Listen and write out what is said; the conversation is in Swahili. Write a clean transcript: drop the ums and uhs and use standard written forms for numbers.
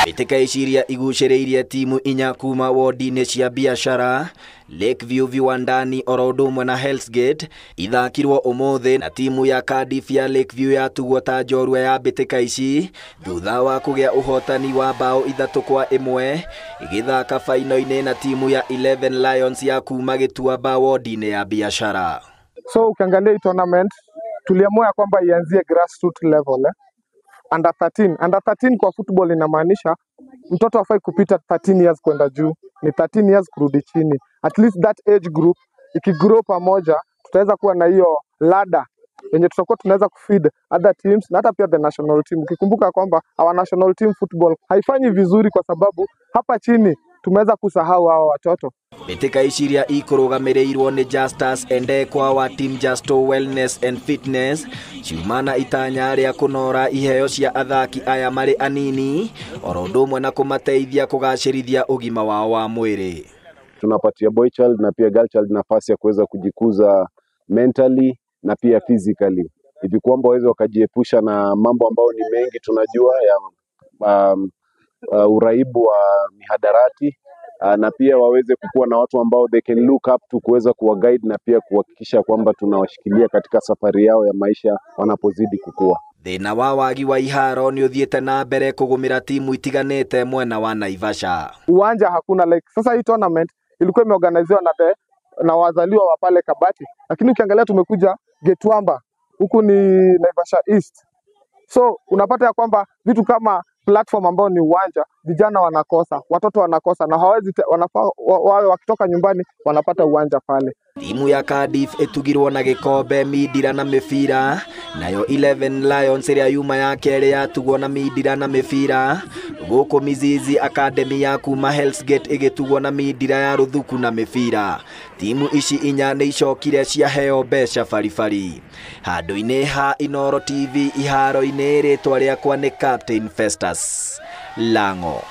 Mbĩtĩka ici iria igucĩrĩirie timu inya kuma wodi-inĩ cia biacara Lakeview, Viwandani oro ũndũ ũmwe na Hell's Gate ithakirwo ũmũthĩ na timu ya Cardiff ya Lakeview yatugwo ta njorua ya mbĩtĩka ici thutha wa kũgĩa ũhotani wa bao 3-1 igĩthaka faino-inĩ na timu ya 11 Lions ya kuma Gĩtuamba wodi-inĩ ya biacara. So ukiangalia hii tournament tuliamua ya kwamba ianzie grassroots level, eh? Under 13. Under 13 kwa football inamaanisha mtoto hafai kupita 13 years kwenda juu, ni 13 years kurudi chini. At least that age group ikigrow pamoja, tutaweza kuwa na hiyo ladder yenye tutakuwa tunaweza kufeed other teams na hata pia the national team. Ukikumbuka kwamba our national team football haifanyi vizuri kwa sababu hapa chini tumeweza kusahau hawa watoto. Mbĩtĩka ici iria ikũrũgamĩrĩirwo nĩ Justus Endekwa wa Team Justo Wellness and Fitness ciuma na itanya rĩa kũnora iheo cia athaki aya marĩ anini oro ũndũ ũmwe na kũmateithia kũgacĩrithia ũgima wao wa mwĩrĩ. Tunapatia boy child na pia girl child nafasi ya kuweza kujikuza mentally na pia physically, hivi kwamba waweze wakajiepusha na mambo ambayo ni mengi tunajua ya uraibu wa mihadarati, na pia waweze kukuwa na watu ambao they can look up to kuweza kuwa guide na pia kuhakikisha kwamba tunawashikilia katika safari yao ya maisha wanapozidi kukua. Thĩna wa wagi wa iharo nĩ ũthiĩte na mbere kũgũmĩra timu itiganĩte mwena wa Naivasha. Uwanja hakuna, like sasa hii tournament ilikuwa imeorganiziwa na wazaliwa wa pale Kabati, lakini ukiangalia tumekuja Gituamba, huku ni Naivasha East. So unapata ya kwamba vitu kama platform ambao ni uwanja, vijana wanakosa, watoto wanakosa, na hawawezi wanafaa wawe wakitoka nyumbani wanapata uwanja pale. Timu ya Cardiff ĩtugirwo na gĩkombe, mindira na mĩbira, nayo 11 Lions ĩrĩa yuma ya kerĩ yatugwo na mindira na mĩbira, gũkũ Mizizi Academy ya kuma Hell's Gate ĩgĩtugwo na mindira ya rũthuku na mĩbira. Timu ici inya nĩ icokire ciaheo mbeca baribari. Handũ-inĩ ha Inooro TV iharo-inĩ, rĩtwa rĩakwa nĩ Captain Festus Lango.